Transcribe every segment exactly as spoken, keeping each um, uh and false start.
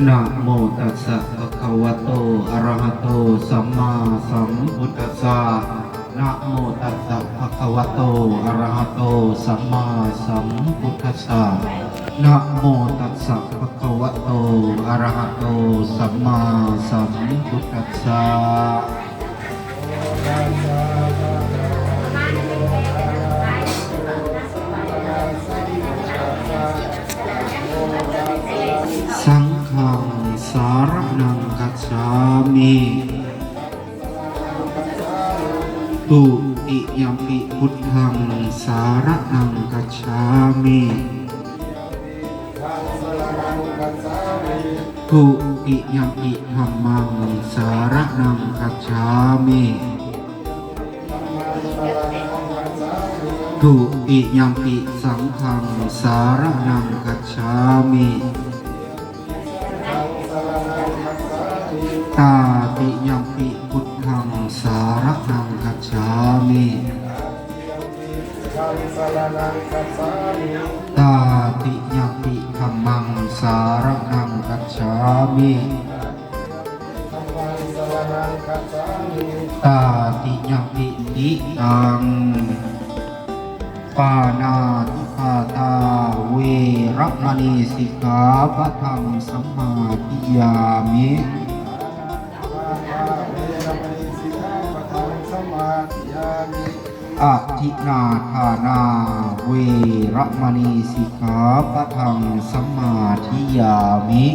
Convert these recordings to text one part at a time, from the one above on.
Namo tassa bhagavato arahato sammāsambuddhassa. Namo tassa bhagavato arahato sammāsambuddhassa. Namo tassa bhagavato arahato sammāsambuddhassa. Saṅghaṃ saraṇaṃ gacchāmi. Dutiyampi buddhaṃ saraṇaṃ gacchāmi. Dutiyampi dhammaṃ saraṇaṃ gacchāmi. Dutiyampi saṅghaṃ saraṇaṃ gacchāmi. Tatiyampi buddhaṃ saraṇaṃ gacchāmi. Tatiyampi dhammaṃ saraṇaṃ gacchāmi. Tatiyampi tiṭṭhaṃ. Pāṇātipātā veramaṇī sikkhāpadaṃ samādiyāmi. Adinnādānā veramaṇī sikkhāpadaṃ samādiyāmi.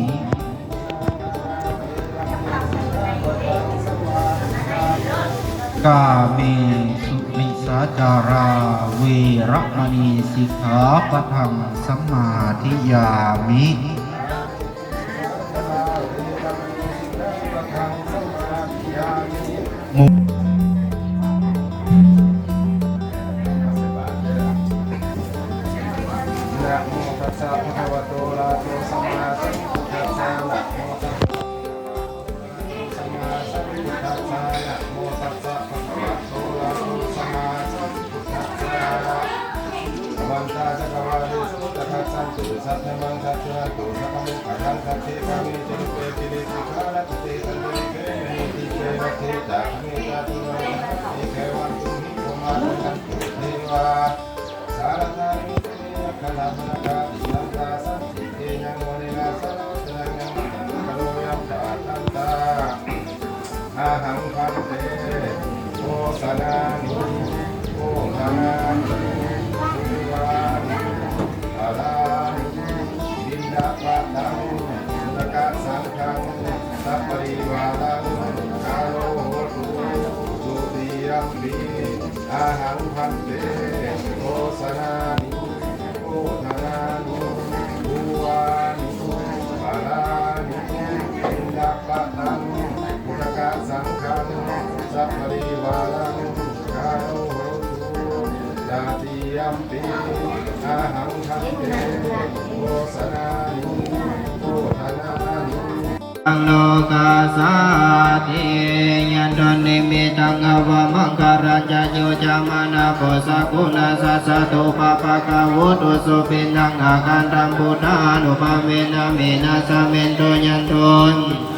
Kāmesu micchācārā veramaṇī sikkhāpadaṃ samādiyāmi. Mu- Namo tassa bhagavato arahato sammāsambuddhassa. Namo tassa bhagavato arahato sammāsambuddhassa. Namo tassa bhagavato arahato sammāsambuddhassa. Samantā cakkavāḷesu atrāgacchantu devatā, saddhammaṃ munirājassa suṇantu saggamokkhadaṃ. Sagge kāme ca rūpe girisikharataṭe cantalikkhe vimāne dīpe raṭṭhe ca gāme taruvanagahane gehavatthumhi khemaṃ sukhaṇantu devā. Jalathalavisame akkhasāsane tiṭṭhantā santike yaṃ munivaravacanaṃ sādhavo me suṇantu saggamokkhadaṃ. Yamantā ahaṃ bhante bhojanāni bhojanāni dvāni bhāgāni piṇḍapātaṃ puttakasaṅghaṃ saparivāraṃ karotu. Dutiyampi ahaṃ bhante bhojanāni bhojanāni dvāni bhāgāni piṇḍapātaṃ puttakasaṅghaṃ saparivāraṃ karotu. Tatiyampi ahaṃ bhante bhojanāni bhojanāni lokassa yandunnimittaṃ avamaṅgalañca yo cāmanāpo sakuṇassa saddo pāpaggaho dussupinaṃ akantaṃ buddhānubhāvena vināsamentu. Yandunnimittaṃ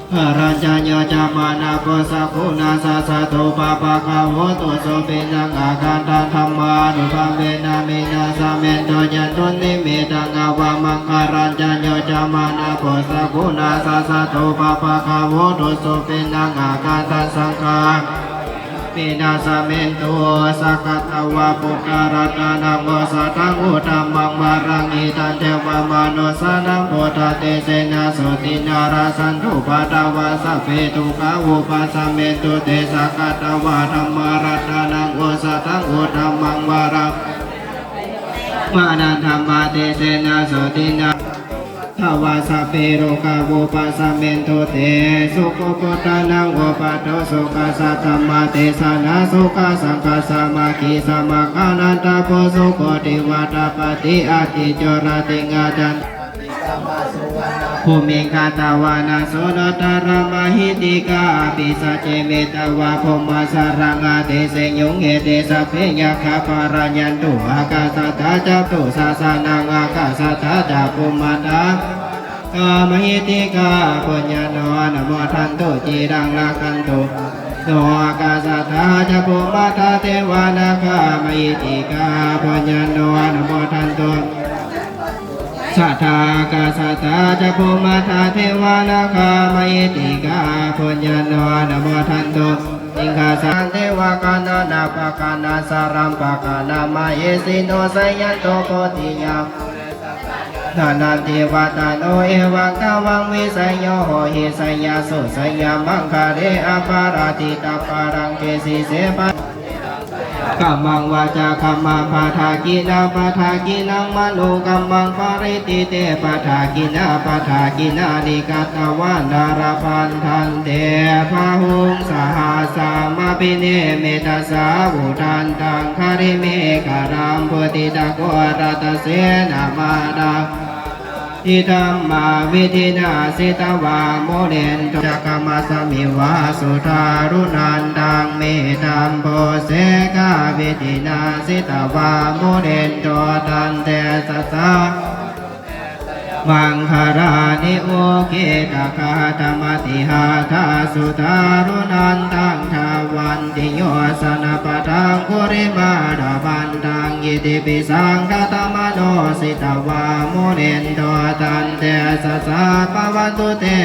avamaṅgalañca yo cāmanāpo sakuṇassa saddo pāpaggaho dussupinaṃ akantaṃ dhammānubhāvena vināsamentu. Yandunnimittaṃ avamaṅgalañca yo cāmanāpo sakuṇassa saddo pāpaggaho dussupinaṃ akantaṃ saṅgha vināsamentu. Sakkatvā buddharatanaṃ osathaṃ uttamaṃ varaṃ hitaṃ devamanussānaṃ buddhatejena sotthinā nassantupaddavā sabbe dukkhā vūpasamentu te. Sakkatvā dhammaratanaṃ osathaṃ uttamaṃ varaṃ Mānā dhammatejena sotthinā, vā sabbe rogā vūpasamentu te. Sukhī bhūtānaṃ upādo, sukhā saddhammadesanā, sukhā saṅghasamaggī, samaggānattaphusu, koti vata pati ati corati ngata bhūmiṃ gatvāna sunakkhattaṃ mahiddhikā, abhisacce mettavā bhummā saraṃ ādaseyyuṃ. Ete sabbe yakkhā palāyantu, ākāsaṭṭhā ca bhummā saraṃ ākāsaṭṭhā ca bhummaṭṭhā, kā mahiddhikā puññaṃ no anumodantu, ciraṃ rakkhantu no ākāsaṭṭhā ca bhummaṭṭhā, devā nāgā mahiddhikā puññaṃ no anumodantu, saṭṭhā ākāsaṭṭhā ca bhummaṭṭhā, devā nāgā mahiddhikā puññaṃ no anumodantu, siṅgāsa devagaṇā paggaṇā sabrahmagaṇā mahesino, jayanto bodhiyā mūle sakyānaṃ nandivaḍḍhano, evaṃ tvaṃ vijayo hohi jayassu jayamaṅgale, aparājitapallaṅke sīse pa kammaṃ vācākammaṃ padakkhiṇaṃ, padakkhiṇaṃ manokammaṃ paṇidhī te padakkhiṇā, padakkhiṇāni katvāna labhantatthe bāhuṃ sahassam abhinimmitasāvudhantaṃ, grīmekhalaṃ uditaghorasasenamāraṃ, dhammavidhinā jitavā munindo, cakkhumā rasameva sudāruṇantaṃ, mettambusekavidhinā jitavā munindo, tantejasā maṅgalāni. Ukkhittakhaggamatihatthasudāruṇantaṃ, dhāvantiyojanapathaṅgulimālavantaṃ, iddhībhisaṅkhatamano jitavā munindo, tantejasā bhavatu te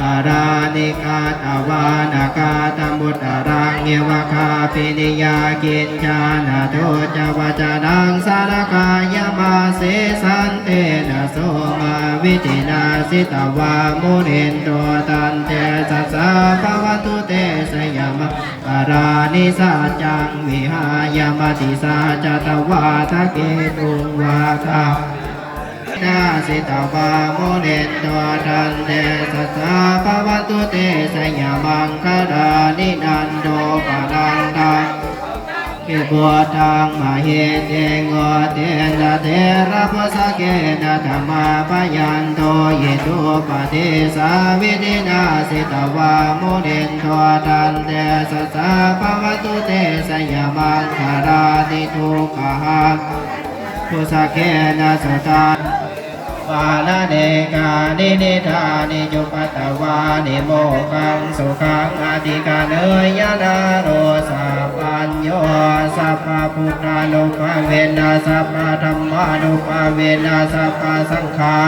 jayamaṅgalāni. Katvāna kaṭṭhamudaraṃ iva gabbhinīyā, ciñcāya duṭṭhavacanaṃ janakāyamajjhe, santena somavidhinā jitavā munindo, tantejasā bhavatu te jayamaṅgalāni. Saccaṃ vihāya matisaccakavādaketuṃ, vādā jitavā munindo, tantejasā bhavatu te jayamaṅgalāni. Nandopanandabhujagaṃ vibudhaṃ mahiddhiṃ, puttena therabhujagena damāpayanto, iddhūpadesavidhinā jitavā munindo, tantejasā bhavatu te jayamaṅgalāni. Duggāhadiṭṭhibhujagena sudaṭṭhahattha bhujagena sudaṭṭhahattha, vāmānanekāni indriyāni cupaddavāni, mokkhaṃ sukhaṃ adhigameyya naro sapañño. Sabbabuddhānubhāvena sabbadhammānubhāvena sabbasaṅghā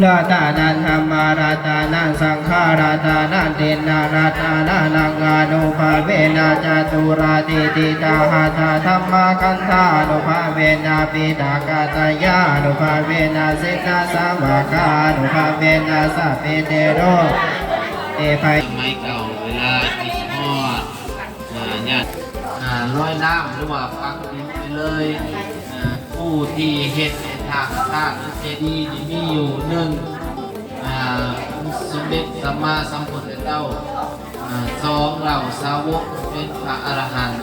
ratanaṃ dhammaṃ ratanaṃ saṅghaṃ ratanaṃ tiṇṇaṃ ratanānaṃ ānubhāvena caturāsītisahassadhammakkhandhānubhāvena piṭakattayānubhāvena jinasāvakānubhāvena sabbe te ro สมัยเก่าเวลาคริสต์มาส อ่า ญาติ อ่า ลอยน้ำหรือว่าฝังดินไปเลย อ่า ผู้ที่เฮ็ดให้สร้างพระเจดีย์นี่มีอยู่หนึ่ง อ่า สมเด็จสัมมาสัมพุทธเจ้า อ่า สอง เหล่าสาวกเป็นพระอรหันต์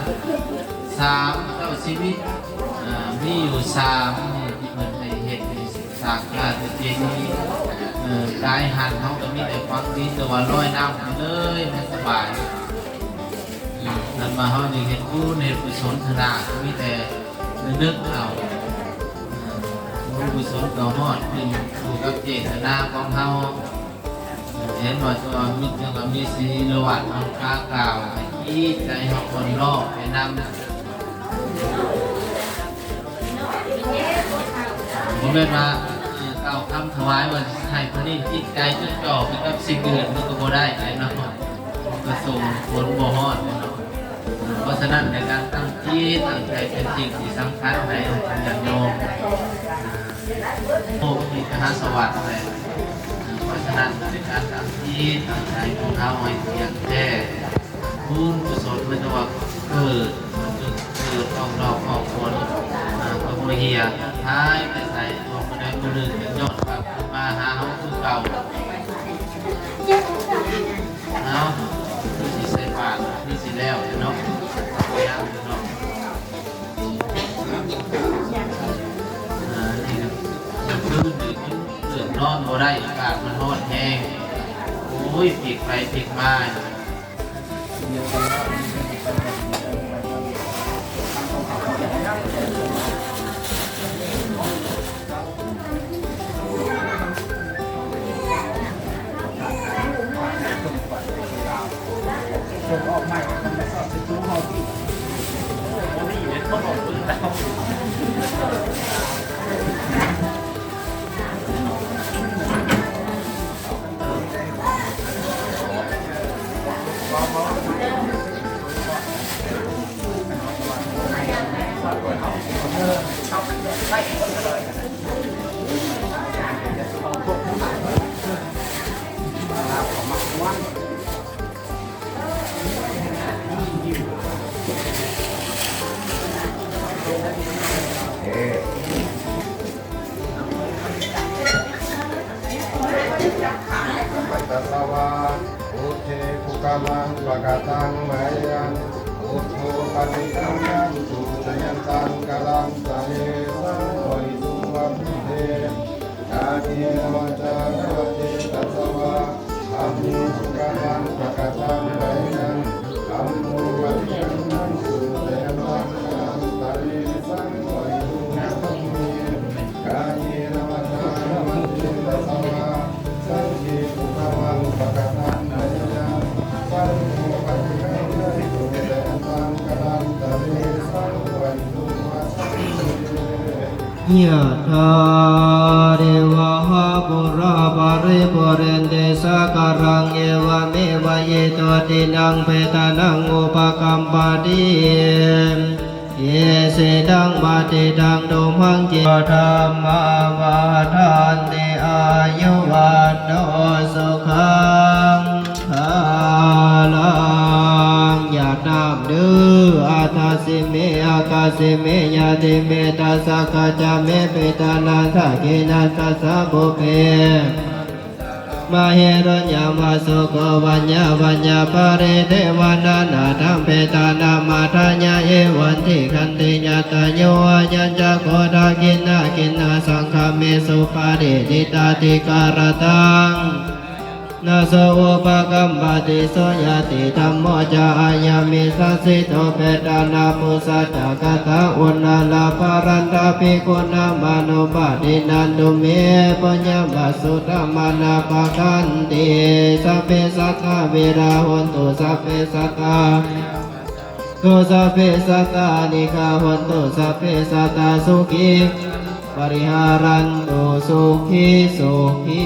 สาม เจ้าชีวิต อ่า มีอยู่สามนี่ที่เพิ่นให้เฮ็ดให้สร้างพระเจดีย์ เอ่อ กายหันเขาก็มีแต่ฝังดิน แต่ว่าลอยน้ำไปเลย มันสบาย นั่นมาเฮานี่เฮ็ดบุญเฮ็ดกุศลทนาก็มีแต่ระลึกเอา บุญกุศลก็ฮอดขึ้นอยู่กับเจตนาของเฮา เห็นว่าตัวมิตรยังก็มีศีลวัตรเอากล้ากล่าวให้จิตใจเฮาอ่อนน้อมไปนำ บ่แม่นว่า เอ่อ กล่าวคำถวายว่าให้ผู้นี้จิตใจจดจ่อไปกับสิ่งอื่น มันก็บ่ได้เนาะ มันก็ส่งผลบ่ฮอดเนาะ เพราะฉะนั้นในการตั้งจิตตั้งใจเป็นสิ่งที่สำคัญในญาติโยม โภคที่มหาสวัสดิ์เลย เพราะฉะนั้นในการตั้งจิตตั้งใจของเราให้เที่ยงแท้ บุญกุศลมันจะว่าเกิด มันจะ ออกดอกออกผล อ่า ก็บ่เหี่ย หายไปไส ตัวคนใดคนหนึ่งก็ย้อนกลับคืนมาหาเฮาคือเก่า เอา คือสิใส่บาตร คือสิแล้วเนาะ ยังเนาะ อ่า นี่ก็ กลางคืนนี่เกือบนอนบ่ได้ อากาศมันร้อนแฮง โอ้ย พลิกไปพลิกมา Tasavā buddhe kukammaṃ pakataṃ mayhaṃ, buddho paṭiggaṇhatu jayantaṃ kālantare saṃvarituṃ va buddhe. Kāyena vācāya va cetasā vā, dhamme kukammaṃ pakataṃ mayhaṃ, dhammo paṭiggaṇhatu jayantaṃ kālantare saṃvarituṃ va dhamme. Kāyena vācāya va cetasā vā, saṅghe kukammaṃ pakataṃ mayhaṃ, saṅgho paṭiggaṇhatu jayantaṃ kālantare saṃvarituṃ va dhamme. Yathā vārivahā pūrā paripūrenti sāgaraṃ, evameva ito dinnaṃ petānaṃ upakappati. Icchitaṃ patthitaṃ tumhaṃ khippameva samijjhatu, sabbe dhammā vaḍḍhanti āyu vaṇṇo sukhaṃ balaṃ. หยาดน้ำเด้อ อาทาสิเม อากาสิเม ญาติเม ตสสะ ขะจาเม ปิตานัง dakkhiṇaṃ dajjā, pubbe mahiruññamā sukho vaññā vaññaparidevanā, na taṃ petānamatthāya evaṃ tiṭṭhanti ñātayo. Ayañca kho dakkhiṇā dinnā saṅghamhi supatiṭṭhitā, dīgharattaṃ na so upakappati. So ñātidhammo ca ayaṃ nidassito, petāna pūjā ca katā uḷārā, balaṃ dabbe guṇamanuppadinnaṃ, tumhe puññaṃ pasutaṃ anappakanti. Sabbe sattā averā hontu, sabbe sattā tu sabbe sattā anīghā hontu, sabbe sattā sukhī pariharantu, sukhī sukhī.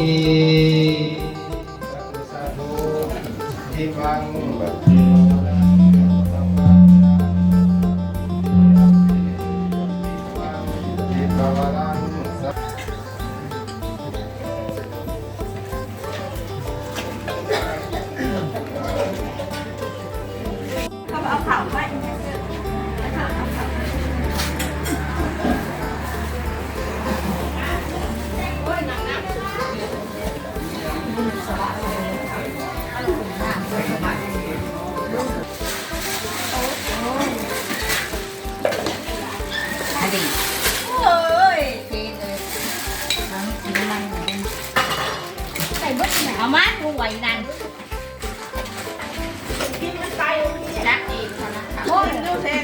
อันนี้ โอ้ย เทเลย เอาน้ำมันหน่อย ใส่เบิดไหน เอามัน หวยนั่น ตักอีก โอ้ย ดูเซน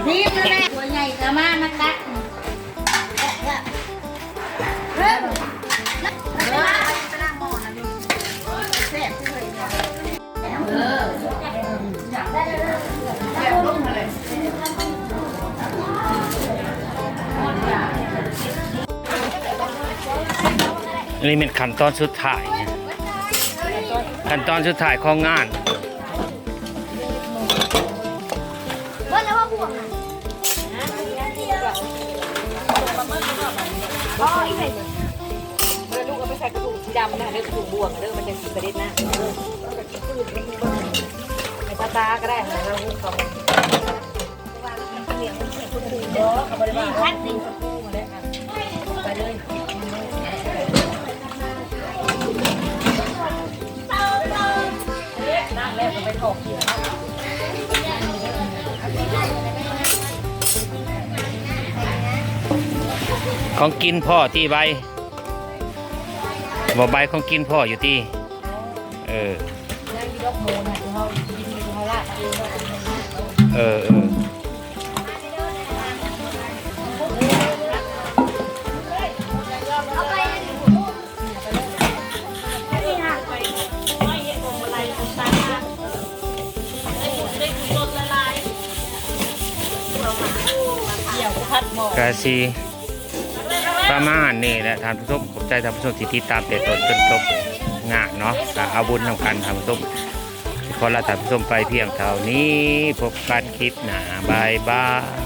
รีบเลยแม่ หัวใหญ่ก็มา มาตัก เริ่ม เออ ไปล้างหม้อนะลูก แซ่บเลย อันนี้เป็นขั้นตอนสุดท้ายนะ ขั้นตอนสุดท้ายของงาน เบิดแล้วว่าบ่วงน่ะ อ๋อ อีกหน่อย เวลาลูกเอาไปใส่กระดูกสีดำนะ เด้อกระดูกบ่วง เด้อ มันจะสีประเด็นนะ ในปลาตาก็ได้นะ เราหุ้มเขา วางมันเปลี่ย นี่พัดนี่ไปเลยนั่งแล้วก็ไปถอกกิน ของกินพ่อที่ใบ บ่ใบของกินพ่ออยู่ที่ เออ แล้วอีดอกโมนะที่เขากินที่เขาลาดเอง เออเออ เดี๋ยวกูพัดบอก กาซีประมาณนี้แหละท่านผู้ชม ขอบใจท่านผู้ชมที่ติดตามแต่ต้นจนจบงานเนาะ ก็เอาบุญนำกันท่านผู้ชม ขอลาท่านผู้ชมไปเพียงเท่านี้ พบกันคลิปหน้า บ๊ายบาย